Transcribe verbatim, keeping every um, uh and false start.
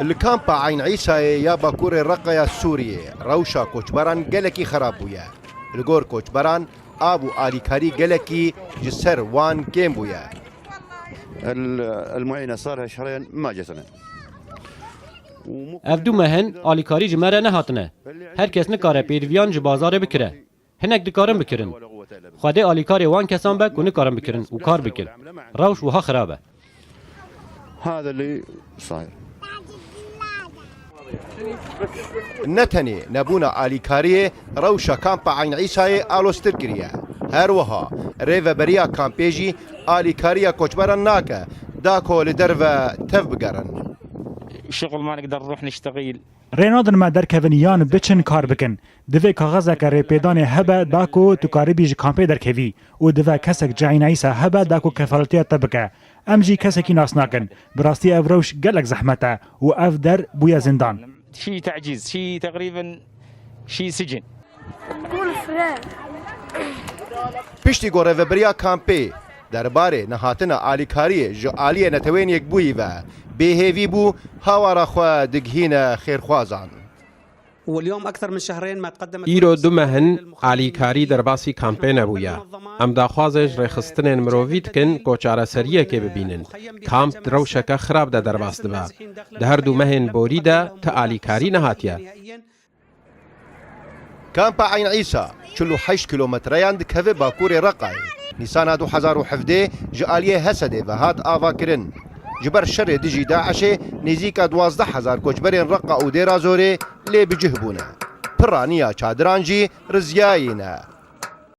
Li kampa Eyn Îsayê ya Bakurê Reqaya Sûriyê rewşa koçberan gelekî xerab bûye. Li gor koçberan av û alîkarî gelekî ji ser wan kêm bûye. ال- المعينة صار لها شهرين ما جتنا. Ev du meh in alîkarî ji me re nehatine. Her kes nikare pêdiviyan ji bazarê bikire. Hinek dikarin bikirin. Xwedê alîkarê wan kesan be ku nikarin bikirin û kar bikin. Rewş wiha xirab e. هذا اللي صاير. Ne tenê nebûna alîkariyê rewşa kampa Eyn Îsayê aloztir kiriye. Her wiha rêveberiya kampê jî alîkariya koçberan nake da ku li derve tev bigerin. شغل ما نقدر نروح نشتغل. Rê nadin me derkevin yan biçin kar bikin. Divê kaxezeke rêpêdanê hebe da ku tu karibî ji kampê derkevî û divê kesek Ceyn Îsa hebe da ku kefaletiya te bike. Em jî kesekî nas nakin. Bi rastî ev rewş gelek zehmet e û ev der bûye zindan. شيء تعجيز، شيء تقريبا شيء سجن. Piştî ku rêveberiya kampê derbarê nehatina alîkariyê ji aliyê Netewên Yekbûyî ve bêhêvî bû, hawara xwe digihîne xêrxwazan. واليوم أكثر من شهرين ما تقدمت Îro du meh in alîkarî derbasî kampê nebûye. Em daxwazê ji rêxistinên mirovî dikin ku çareseriyekê bibînin. Kamp di rewşeke xirab de derbas dibe. Di her du mehên borî de ti alîkarî nehatiye. Kampa Eyn Îsa çil û heşt kilometreyan dikeve bakurê Reqayê. Nîsana du hezar û hevdeh ji aliyê Hesedê ve hat avakirin. Ji ber şerê dijî DAIŞê nêzîka duwazdeh hezar koçberên Reqa û Dêra Zorê lê bi cih bûne. Piraniya çadiran jî rizyayî ne.